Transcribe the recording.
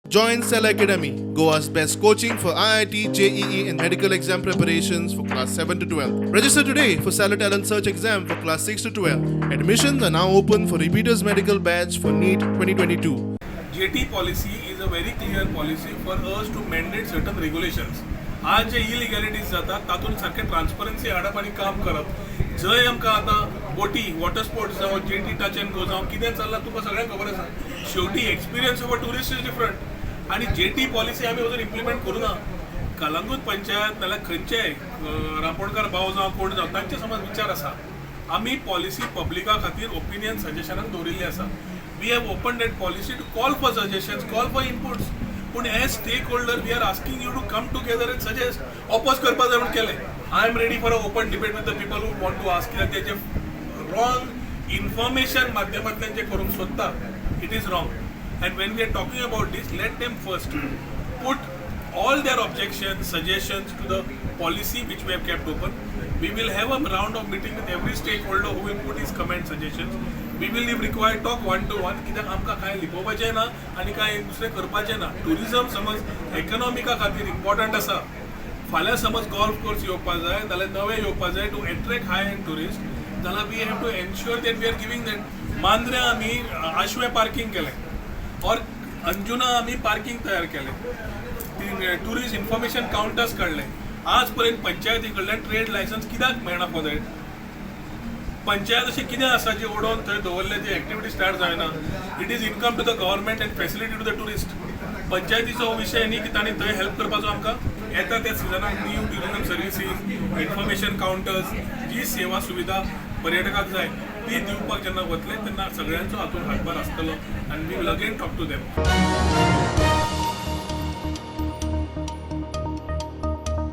Join Cell Academy, Goa's best coaching for IIT, JEE, and medical exam preparations for class 7 to 12. Register today for Stellar Talent Search exam for class 6 to 12. Admissions are now open for repeaters medical batch for NEET 2022. Jetty policy is a very clear policy for us to mandate certain regulations. आज जे इलिगॅलिटीज जातात तातूंत सारकें transparency हाडप आनी काम करप. जंय आमकां आतां बोटी, वॉटर स्पोर्ट्स जावं, जेटी टच एंड गो जावं, कितें चल्लां तुका सगळ्यांक खबर आसा. शेवटी experience of a tourist is different आनी जेटी पॉलिसी आमी अजून इम्प्लिमेंट करूं ना. कलंगूट पंचायत नाल्यार खंयचेय रांपोणकार भाव जावं, कोण जावं, तांचे समज विचार आसा. आमी पॉलिसी पब्लिका खातीर ओपिनियन सजेशनाक दवरिल्ली आसा. We have open that policy to call for suggestions, call for inputs. पूण as stakeholder, we are asking you to come together and suggest. Oppose करपा जाय म्हूण केलें. I am ready for a open debate with the people who want to ask. कित्याक ते जे wrong information माध्यमांतल्यान जे करूंक सोदता, it is wrong. And when we are talking about this, let them first put all their objections, suggestions to the policy which we have kept open. We will have a round of meeting with every stakeholder who will put his comment, suggestions. We will, if required, talk one to one. कित्याक आमकां कांय लिपोवपाचें ना आनी कांय दुसरें करपाचें ना. Tourism समज इकॉनॉमिका खातीर इम्पॉर्टंट आसा. फाल्यां समज गोल्फ कोर्स येवपा जाय जाल्यार, नवे येवपा जाय to attract high end tourist जाल्यार, we have to ensure that we are giving that. मांद्र्यां आमी आशवें पार्किंग केलें और अंजुना आमी पार्किंग तयार केलें, टुरिस्ट इन्फॉर्मेशन काउंटर्स काडले. आज पर्यंत पंचायती कडल्यान ट्रेड लायसन्स कित्याक मेळना फॉर that? Panchayat अशें कितें आसा जे उडोवन थंय दवरले, जी एक्टिविटी स्टार्ट जायना? It is income to the government and facility to the tourist. पंचायतीचो हो विशय न्ही की तांणी थंय हेल्प करपाचो. आमकां येता त्या सिजनाक new tourism services, information counters, जी सेवा सुविधा पर्यटकाक जाय ती दिवपाक जेन्ना वतले तेन्ना सगळ्यांचो हातूंत हातभार आसतलो आनी we will again talk to them.